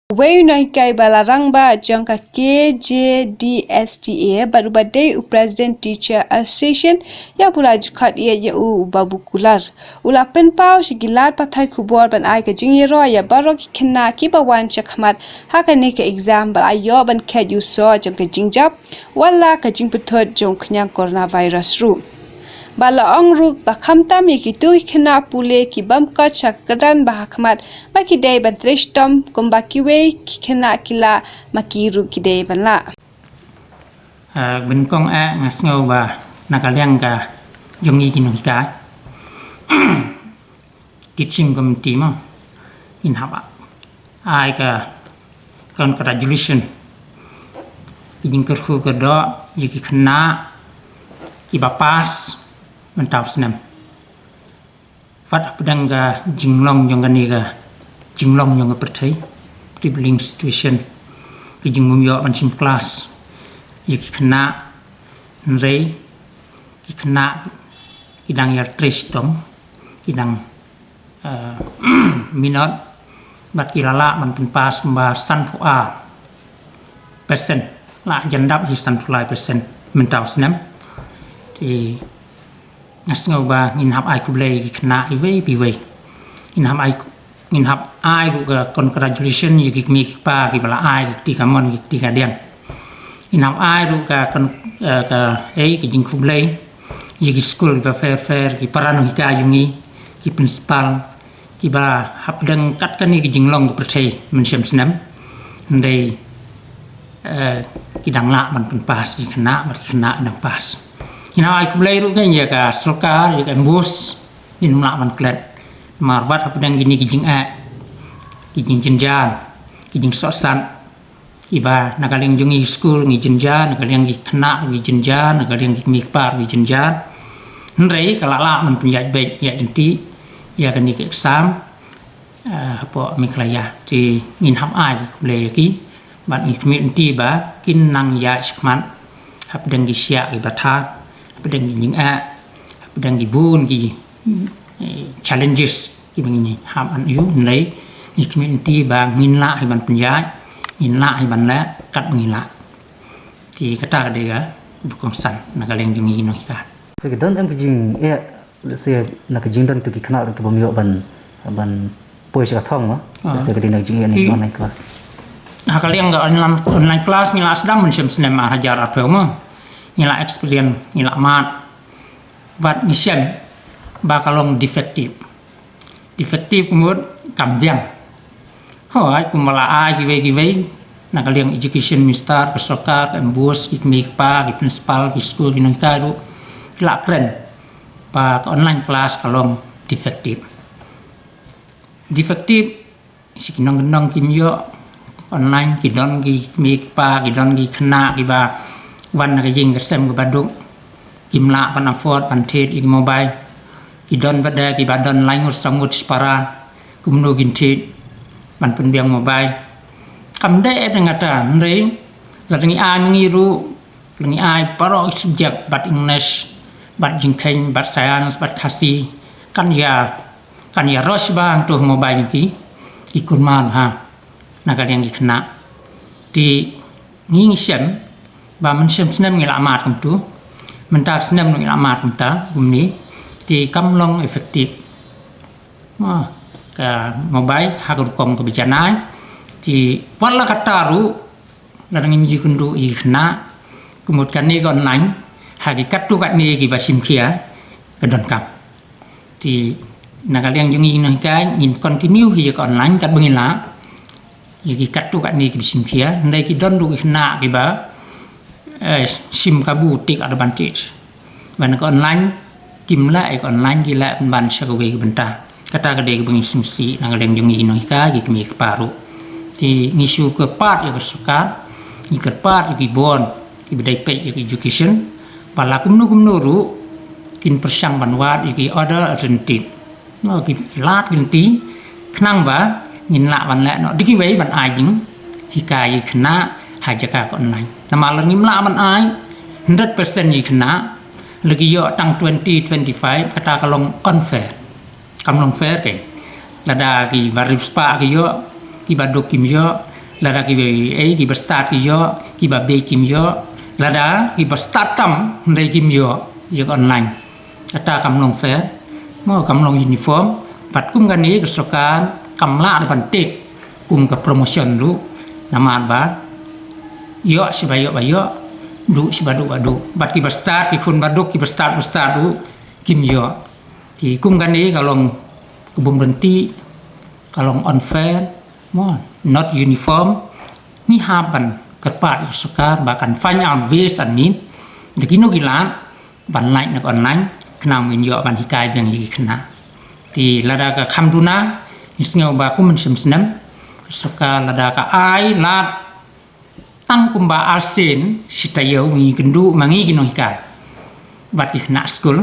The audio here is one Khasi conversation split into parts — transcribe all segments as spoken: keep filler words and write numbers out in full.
Uwei u nonghikai ba la rangbah jong ka K J D S T A bad uba dei u President Teacher Association, ïa u la ju khot ïa u Babu Kular. U la pynpaw sha ki lad pathai khubor ban ai ka jingïaroh ïa baroh ki khynnah kiba wan shakhmat ha kane ka exam bad la ïoh ban kheit ïa u soh jong ka jingjop wat la ka jingpynthut jong u khñiang coronavirus ruh. Bad la ong ruh ba khamtam ïa kito ki khynnah pule ki bym koit sha ka kyrdan ba hakhmat ba ki dei ban trei shitom kumba kiwei ki khynnah ki lah, ma ki ruh ki dei ban lah. Bynta kong eh nga sngew ba na ka liang ka jong ngi ki nonghikai teaching committee mo, ngin hap ai ka congratulation, ka jingkyrkhu kyrdoh ïa ki khynnah kiba pass mynta u snem. Wat hapdeng ka jinglong jong kane ka jinglong jong ka pyrthei, prevailing situation, ka jingbym ïoh ban shim klas ïa ki khynnah, hynrei ki khynnah ki dang ïa trei shitom, ki dang minot bad ki la lah ban pynpass kumba sanphew ar percent, la jan dap hi sanphew lai percent mynta u snem. Te nga sngew ba ngin hap ai khublei ïa ki khynnah iwei pa iwei. Ngin hap ai, ngin hap ai ruh ka congratulation ïa ki kmie ki kpa kiba la ai ka kti kamon, ka kti kadiang. Ngin hap ai ruh ka, ka, ka, eh, ka jingkhublei ïa ki skul kiba pher pher, ki para nonghikai jong ngi, ki principal, kiba hapdeng kat kane ka jinglong ka pyrthei mynshem snem, hynrei ki dang lah ban pynpass ïa ki khynnah bad ki khynnah ki dang pass. Ngin ai khublei ruh ïa ka sorkar, ïa ka MBOSE, ngim lah ban klet namar wat hapdeng kine ki jingeh, ki jingjynjar, ki jingsohsat, kiba na ka liang jong ngi skul ngi jynjar, na ka liang ki khynnah ngi jynjar, na ka liang ki kmie kpa ngi jynjar. Hynrei ka la lah ban pynïaid beit ïaid lynti ïa kane ka exam hapoh Meghalaya. Te ngin hap ai khublei ïa ki bad ngi khmih lynti ba kin nang ïaid shakhmat hapdeng ki shiah kiba thad, hapdeng ki jingeh, hapdeng ki bun ki challenges kiba ngi hap ban ïoh, hynrei ngi khmih lynti ba ngin lah hi ban pynïaid, ngin lah hi ban leh katba ngi lah. Te kata ka dei kaba kongsan na ka liang jong ngi nonghikai. Te ka don em ka jingeh, let's say, na ka jingdon to ki khynnah ruh ki bym ïoh ban, ban poi sha ka thong mo. Let's say ka dei na ka jingeh na online class. Ha ka liang ka online class ngi la sdang mynshem snem ar hajar arphew mo. Ngi la experience, ngi la mad. Bad ngi shem ba ka long defective. Defective ka mut kam biang. Hooid, kumba la ai kiwei kiwei na ka liang Education Minister, ka sorkar, ka MBOSE, ki kmie ki kpa, ki principal, ki skul, ki nonghikai ruh ki la kren ba ka online class ka long defective. Defective shi ki nongkyndong kim ïoh online, ki don ki kmie ki kpa, ki don ki khynnah kiba wan na ka ïing ka sem kaba duk, kim lah ban afford ban thied ïa ki mobile. Ki don pat de kiba don lai ngut saw ngut shipara, kumno kin thied ban pynbiang mobile. Kam dei tang kata, hynrei lada ngi ai ma ngi ruh, lada ngi ai baroh ki subject, bad English, bad Jingkheiñ, bad Science, bad Khasi, kan ïa, kan ïa rush bha hangto ha mobile jong ki, ki kulmar bha na ka liang ki khynnah. Te ngi ngi shem ba mynshem snem ngi la mad kumto, mynta ka snem ngi la mad kumta kumne, te kam long effective mo ka mobile ha ka rukom kaba janai. Te wat la katta ruh, lada ngim ju kynduh ïa ki khynnah, ka mut kane ka online ha ki katto katne kiba shim khia ka donkam. Te na ka liang jong ngi nonghikai ngin continue hi ïa ka online katba ngi lah ïa ki katto katne kiba shim khia, hynrei ki don ruh ki khynnah kiba shim kabu, take advantage. Ban ka online kim lah ïa ka online, ki lah ban sha kawei ka bynta. Kata ka dei kaba ngi sngewsih na ka liang jong ngi nonghikai, ki kmie ki kpa ruh. Te ngi shu kyrpad ïa ka sorkar, ngi kyrpad ïa ki bor kiba dei peit ïa ka education ba la kumno kumno ruh kin pyrshang ban wad ïa ki other alternative. Ki lad ki lynti khnang ba ngin lah ban leh noh da kiwei ban ai jinghikai ïa ki khynnah ha jaka ka online. Namar lada ngim lah ban ai hundred percent ïa ki khynnah, la ki ïoh tang twenty, twenty-five, kata ka long unfair. Kam long fair keiñ. Lada kiba riewspah ki ïoh, kiba duk kim ïoh, Lada ki ba, eh, ki ba stad ki ïoh, ki ba beit kim ïoh. Lada ki ba stad tam hynrei kim ïoh ïa ka online. Kata kam long fair, mo, kam long uniform. Bad kum kane ka sorkar kam lah ban tip kum ka promotion ruh, namar ba ïoh shi ba ïoh ba ïoh, duh shi ba duh ba duh. Bad ki ba stad, ki khun ba duk, ki ba stad ba stad ruh kim ïoh. Te kum kane ka long ka bym ryntih, ka long unfair, mo, not uniform. Ngi hap ban kyrpad ïa ka sorkar ba kan find out ways and means da kino ki lad ban lait na ka online, khnang ba ngin ïoh ban hikai biang ïa ki khynnah. Te lada ka kham duna, ngi sngew ba kum mynshem snem ka sorkar lada ka ai lad tang kumba arsien shi taïew, ngi kynduh ma ngi ki nonghikai bad ki khynnah skul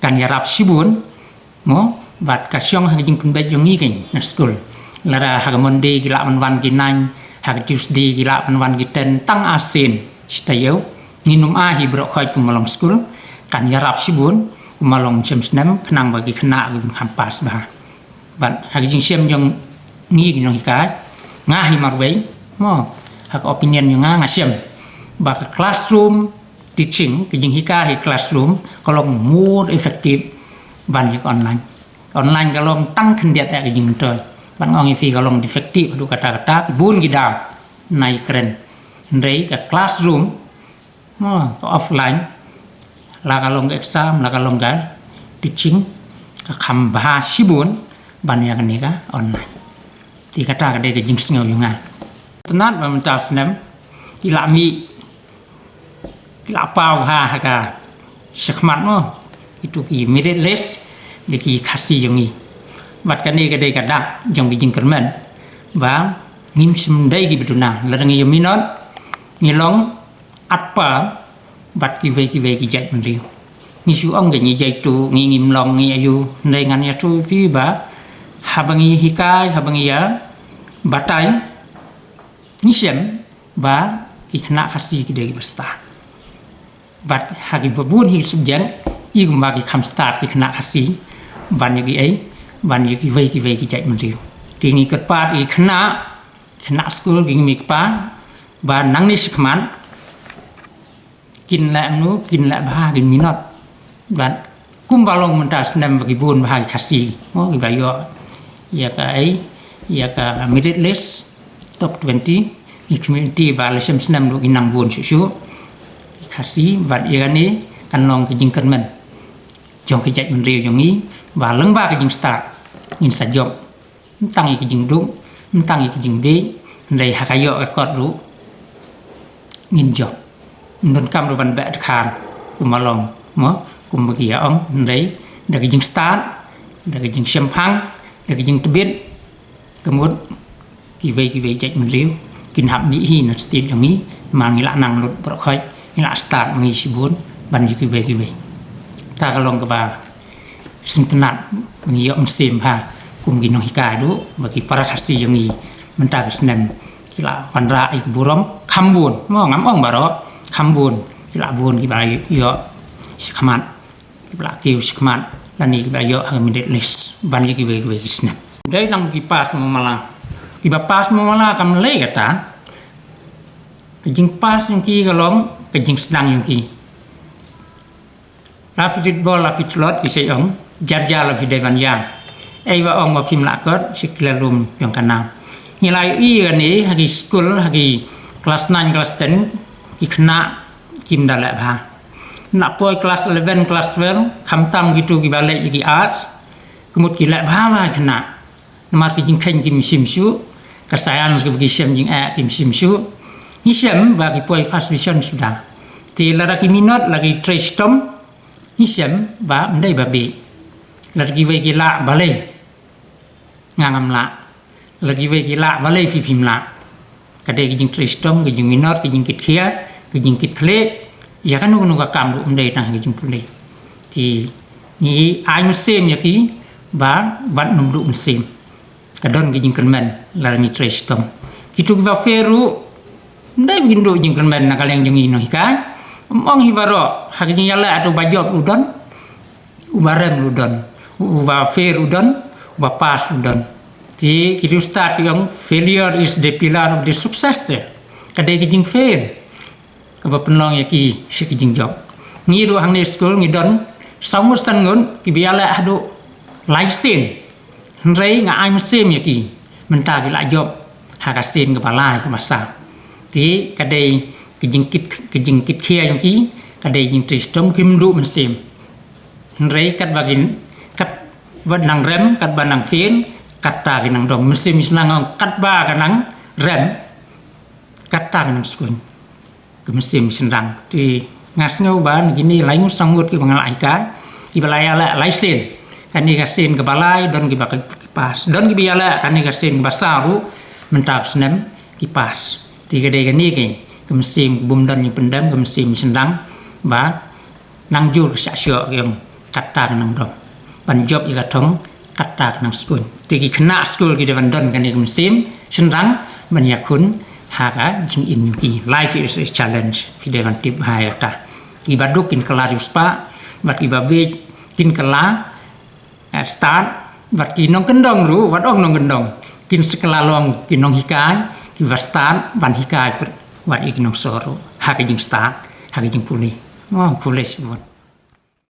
kan ïarap shibun, mo, bad ka shong ha ka jingpynbeit jong ngi kein na skul. Lada ha ka Monday ki lah ban wan ki nine, ha ka Tuesday ki lah ban wan ki ten, tang arsien shi taïew, ngin ym ai hi baroh khoit kum ma long skul, kan ïarap shibun kum ma long mynshem snem, khnang ba ki khynnah kin kham pass bha. Bad ha ka jingshem jong ngi ki nonghikai, nga hi marwei, mo, ha ka opinion jong nga, nga shem ba ka classroom teaching, ka jinghikai ha classroom, ka long more effective ban ïa ka online. Ka online ka long tang khyndiat ïa ka jingmyntoi. Bad nga ong ïa phi ka long defective haduh katta katta, ki bun ki daw nai kren. Hynrei ka classroom, mo, ka offline, la ka long ka exam, la ka long ka teaching, ka kham bha shibun ban ïa kane ka online. Te kata ka dei ka jingsngew jong nga. Tynnat ba mynta snem ki la mih, ki la paw bha ha ka shakhmat, mo, kitu ki merit list, da ki Khasi jong ngi. Bad kane ka dei ka dak jong ki jingkyrmen ba ngim shym dei ki ba duna. Lada ngi ïa minot, ngi long at par bad kiwei kiwei ki jaitbynriew. Ngi shu ong ka ngi jaitu, ngi ngim long, ngi aïu, hynrei ngan ïathuh ïa phi ba haba ngi hikai, haba ngi ïa batai, ngi shem ba ki khynnah Khasi ki dei ki ba stad. Bad ha ki ba bun hi subject, i kumba ki kham stad ki khynnah Khasi ban ïa ki ei, ban ïa kiwei kiwei ki jaitbynriew. Te ngi kyrpad ïa ki khynnah, khynnah skul, ki kmie ki kpa, ba nangne shakhmat kin leh mano, kin leh bha, kin minot. Bad kumba long mynta snem ba ki bun bha ki Khasi, mo, ki ba ïoh ïa ka ei, ïa ka merit list, top twenty, ki community ba la shem snem ruh ki nang bun shuh shuh ki Khasi. Bad ïa kane kan long ka jingkyrmen jong ka jaitbynriew jong ngi ba lyngba ka jingstad ngin sa jop. Ym tang ïa ka jingduk, ym tang ïa ka jingbeit, hynrei ha ka ïoh ka kot ruh ngin jop. Ym donkam ruh ban beh dkhar kumba long, mo, kumba ki ïa ong, hynrei da ka jingstad, da ka jingshemphang, da ka jingtbit, ka mut kiwei kiwei jaitbynriew kin hap mih hi na state jong ngi, namar ngi la nang lut baroh khoit, ngi la stad ma ngi shibun ban ïa kiwei kiwei. Ta ka long kaba sngewtynnat, ngi ïoh mynsiem bha kum ki nonghikai ruh ba ki para Khasi jong ngi mynta ka snem ki la wanrah ïa ka burom kham bun, mo, ngam ong baroh, kham bun, ki la bun ki ba ïoh shakhmat, ki ba la kiew shakhmat, lane ki ba ïoh ha ka merit list ban ïa kiwei kiwei ki snem. Dei tang ki pass mo mala. Ki ba pass mo mala kam lei kata. Ka jingpass jong ki ka long ka jingsdang jong ki. La phi rit bol, la phi tlot, ki sa ong, jar jar la phi dei ban ïam. Ei ba ong ba phim lah kot, sa ki la lum jong ka nam. Ngi la ïohi kane ha ki skul, ha ki class nine, class ten, ki khynnah kim da leh bha. Nang poi class eleven, class twelve, khamtam kitu ki ba leh ïa ki arts, ka mut ki leh bha bha khynnah. Namar ki jingkheiñ kim shim shuh, ka science kaba ki shem jingeh kim shim shuh. Ngi shem ba ki poi first division suda. Te lada ki minot, la ki trei shitom, ngi shem ba ym dei ba bieit. Lada kiwei ki lah balei nga ngam lah. Lada kiwei ki lah balei phi phim lah. Ka dei ka jingtrei shitom, ka jingminot, ka jingkitkhia, ka jingkitkhlieh ïa kano kano ka kam ruh, ym dei tang ka jingpule. Te ngi ai mynsiem ïa ki ba wat nym duh mynsiem. Ka don ka jingkyrmen lada ngi trei shitom. Kitu ki ba fail ruh, ym dei ba kin duh jingkyrmen na ka liang jong ngi nonghikai. Ym ong hi baroh, ha ka jingïaleh, uto ba jop ruh don, u ba rem ruh don, u ba fail ruh don, u ba pass ruh don. Te ki riewstad ki ong, "Failure is the pillar of the success." Te ka dei ka jingfail kaba pynlong ïa ki sha ka jingjop. Ngi ruh hangne skul ngi don saw ngut san ngut kiba ïaleh haduh lai sien. Hynrei nga ai mynsiem ïa ki, mynta ki la jop ha ka sien kaba lai kaba saw. Te ka dei ka jingkit, ka jingkit khia ïa ki, ka dei jingtrei shitom, kim duh mynsiem. Hynrei katba kin, katba nang rem, katba nang fail, kata ka nang dom. Mynsiem shynrang, katba ka nang rem, kata ka nang skun. Ka mynsiem shynrang. Te nga sngew ba na kine lai ngut saw ngut kiba nga la hikai, kiba la ïaleh lai sien. Kane ka sien kaba lai, don kiba ki pass. Don kiba ïaleh kane ka sien kaba saw ruh, mynta u snem ki pass. Te ka dei kane ka mynsiem bym don jingpyndem, ka mynsiem shynrang, ba nang jur ka shah shoh, ki ong, kata ka nang dom. Ban jop ïa ka thong, kata ka nang skun. Te ki khynnah skul ki dei ban don kane ka mynsiem shynrang ban ïakhun ha ka jingim jong ki. Life is a challenge, ki dei ban tip bha ïa kata. Kiba duk kin kylla riewspah, bad kiba bieit kin kylla, eh, stad, bad ki nongkyndong ruh, wat ong nongkyndong, kin sa kylla long ki nonghikai kiba stad ban hikai pat wat ïa ki nongsoh ruh ha ka jingstad, ha ka jingpule. Oh, pule shibun.